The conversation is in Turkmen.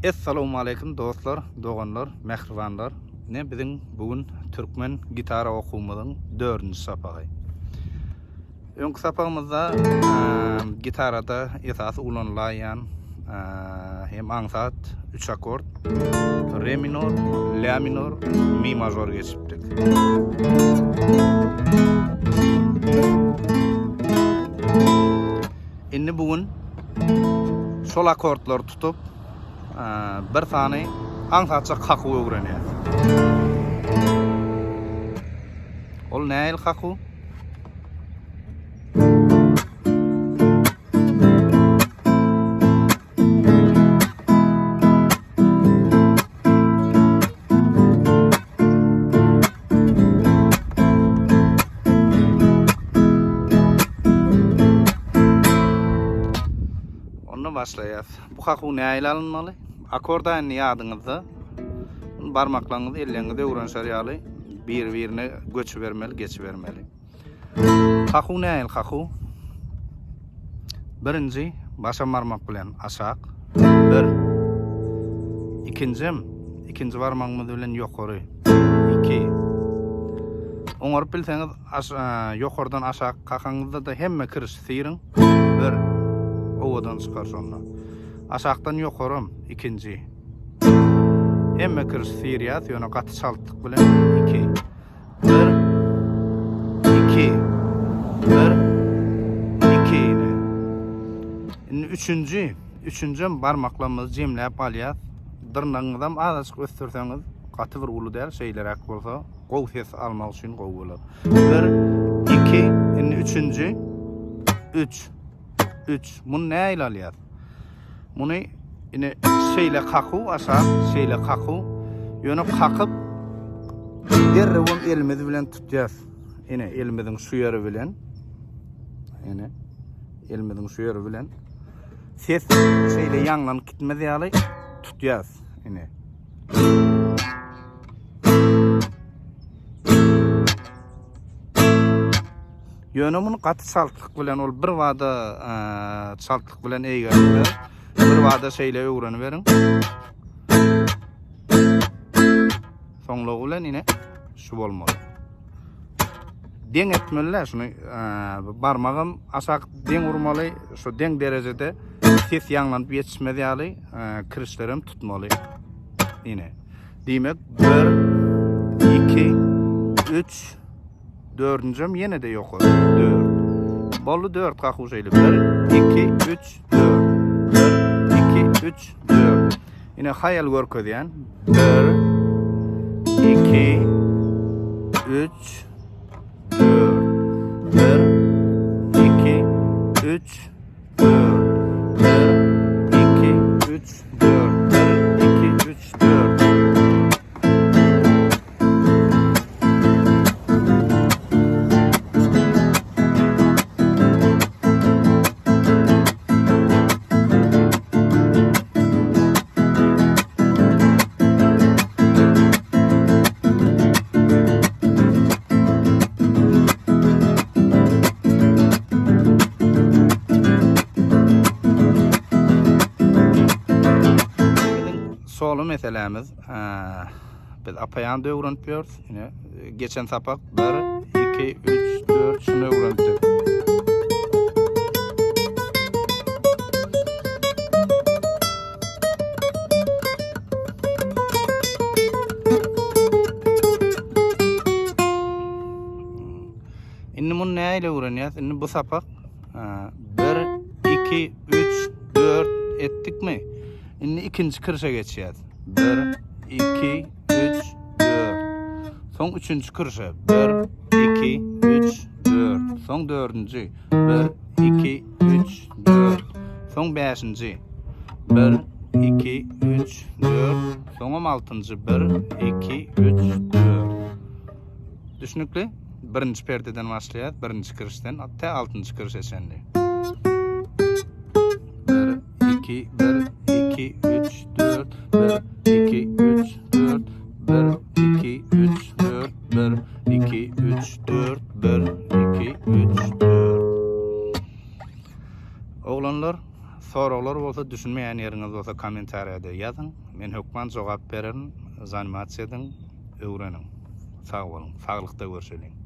Essalawmaleýkim dostlar, doganlar, mähribanlar. Ine biziň bu gün türkmen gitara okuwymyzyň dördünji sapagy. Öňki sapagymyzda gitarada esasy ulanylaýan hem aňsat üç akord re minor, la minor, mi mažor geçipdik. Indi bu gün şol akordlary tutup bir sany aňsatja kakuw öwrenýäs. Ol nähili kakuw? Onda başlaýas. Bu kakuw nähili alynmaly? Akord indi ýadyňyzda. Barmaklaryňyz, elleriňiz öwrenişer ýaly bir-birine göçübermeli, geçibermeli. Kakuw nähili kakuw? Birinji başam barmak bilen aşak. Bir. Ikinjim, ikinji barmagymyz bilen ýokary. Iki. Oňaryp bilseňiz aş, ýokardan aşak kakaňyzda-da hemme kirişi syryň. Bir. Owadan çykar şonda. Aşakdan ýokaram ikinji. Hemme kirişi syrýas, ýöne gaty çaltlyk bilen. Iki. Bir, iki, bir, iki ine. Indi üçünji, üçünjem barmaklarymyzy jemläp alýas. Dyrnagyňyzam azajyk ösdürseňiz, gaty bir uly däl, şeýleräk bolsa, gowy ses almak üçin gowy bolar. Bir, iki, indi üçünji, üç, üç. Muny nähili alýas? Muny ine şeýle kakuw aşak, şeýle kakuw. Ýöne kakyp derrewem elimiz bilen tutýas. Ine elimiziň şu ýeri bilen. Ine elimiziň şu ýeri bilen ses şeýle ýaňlanyp gitmez ýaly tutýas. Ine. Ýöne muny gaty çaltlyk bilen ol bir bada çaltlyk bilen eýgerdiler. Bir bada şeýle öwreniberiň. Soňlugy bilen ine şu bolmaly. Deň etmeli şuny barmagam aşak deň urmaly, şu deň derejede ses ýaňlanyp ýetişmez ýaly kirişlerem tutmaly. Ine. Diýmek 1 2 3 Dördünjem ýene-de ýokary. Dört. Boldy dört kakuw şeýle. Bir, iki, üç, dört. Bir, iki, üç, dört. Ine haýal görkezýän. Bir, iki, üç, dört. Bir, iki, üç, dört. Bir, iki, üç, dört. Bir, iki, üç, dört. Solo meselämiz Biz apaýanda öwrenip ýörüs. Ine, geçen sapak 1, 2, 3, 4 şuny öwrendik. Indi muny nähili öwrenýäs? Indi bu sapak 1, 2, 3, 4 etdikmi? Indi ikinji kirşe geçýäs. 1, 2, 3, 4. Soň üçünji kirşe. 1, 2, 3, 4. Soň dördünji. 1, 2, 3, 4. Soň bäşinji. 1, 2, 3, 4. Soňam altynjy. 1, 2, 3, 4. Düşnükli? Birinji perdeden başlaýas, birinji kirişden, tä altynjy kirişe çenli. 1, 2, 1, 2, 3, 4, 1, 2, 3, 4, 1, 2, 3, 4, 1, 2, 3, 4, 1, 2, 3, 4. Oglanlar, soraglar bolsa. bolsa, düşünmeýän ýeriňiz bolsa kommentariýada ýazyň. Men hökman jogap bererin. Zanimatsiýa ediň, öwreniň. Sag boluň. Saglykda görşeliň.